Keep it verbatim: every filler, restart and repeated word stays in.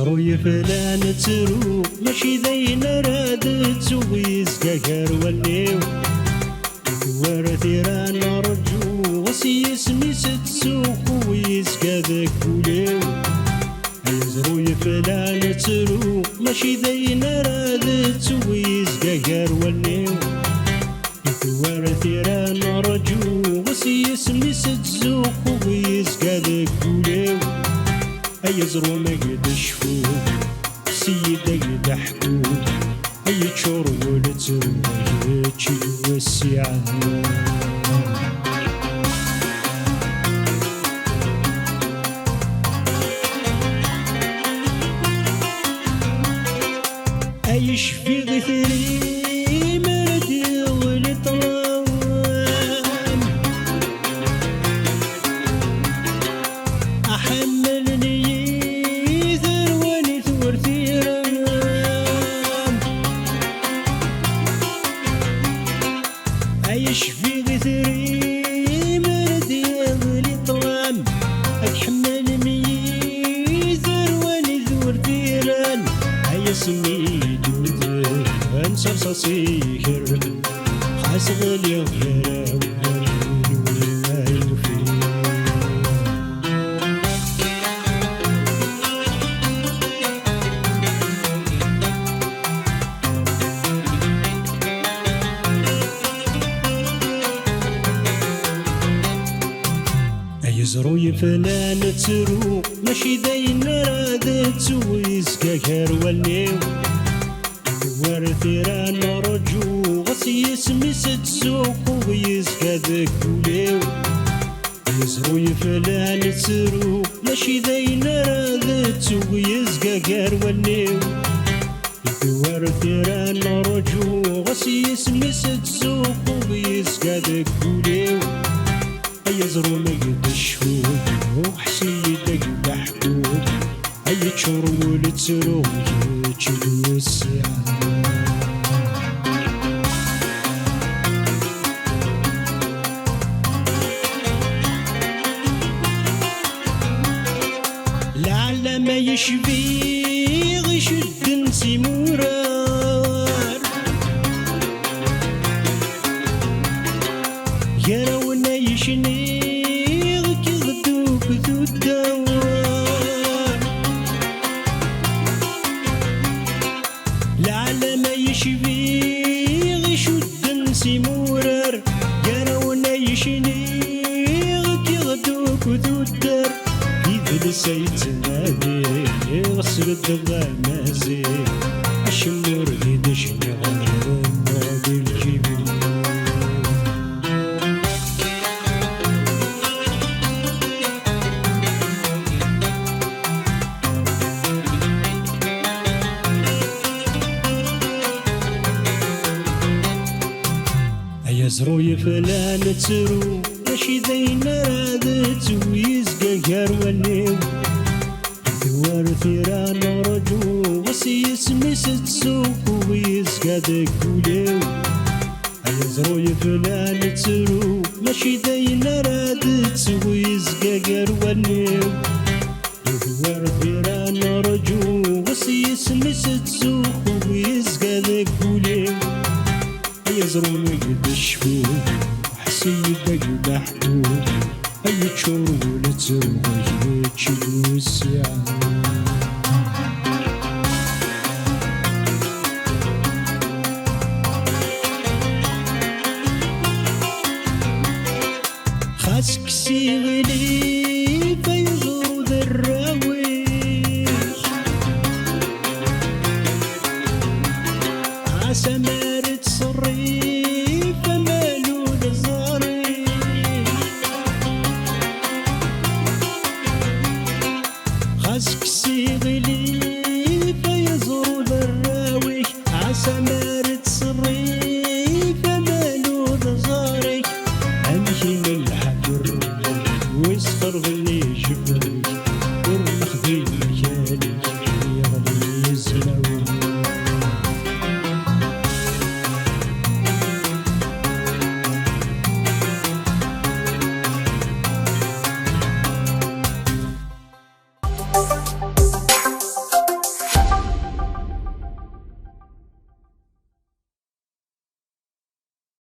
Yeflan ttru, mačči d ayen ara d-ttuɣ, yezga gar wallen-iw. War tira n rǧu, ɣas yisem-is ttzuxxu, yezga deg wul-iw. Ayeẓru yeflan ttru, mačči d ayen ara d-ttuɣ, yezga gar wallen-iw. War tira n rǧu, ɣas yisem-is ttzuxxu, yezga deg wul-iw. Ayeẓru ma d-cfu, siyid ad d-ḥku, yeččur wul ttru, yečč-it wessiɛ. Ay cfiɣ i trim ara d-iɣli ṭṭlam. Aḥemmel n yiderwan i twertiram. Ay cfiɣ i trim ara d-iɣli ṭṭlam. Ad ḥemmel mi yizerwan i twertiran. Ay asmi d-udren s rṣaṣ ikerrem. Xas ɣliɣ gar-awen, ay ufi. Ayeẓru yeflan ttru, mačči d ayen ara d-ttuɣ, yezga gar wallen-iw. War tira n rǧu, ɣas yisem-is ttzuxxu, yezga deg wul-iw. Ayeẓru yeflan ttru, mačči d ayen ara d-ttuɣ, yezga gar wallen-iw. War tira n rǧu, ɣas yisem-is ttzuxxu, yezga deg wul-iw. Ayeẓru ma d-cfu, ḥess-iyi-d ad d-ḥku. Ay yeččur wul ttru, yečč-it wessiɛ. Lɛalama yecbiɣ icudden s imurar. Gar-awen ay cniɣ, kkiɣ-d akk tuddar. Lɛalama yecbiɣ icudden s imurar. Gar-awen ay cniɣ, kkiɣ-d akk tuddar. Idles ay ttnadiɣ, sbeddeɣ amaziɣ. Acemma ur d-icniɣ, rnuɣ di lǧib-iw. Ay aẓru yeflan ttru, mačči d ayen ara d-ttu yezga gar wallen-iw. War tira n rǧu, ɣas yisem-is ttsuɣu yezga deg wul-iw. Ay aẓru yeflan ttru, mačči d ayen ara d-ttu yezga gar wallen-iw. War tira n rǧu, ɣas yisem-is ttsuɣu yezga deg wul-iw. Ay aẓru ma d-icfu, ḥess-iyi-d ad d-aḥku. Ay yeččur wul ad ttruɣ, yečč-it wessiɛ. Xas kkes iɣilif ay ẓru d arraw-ik. Asa ma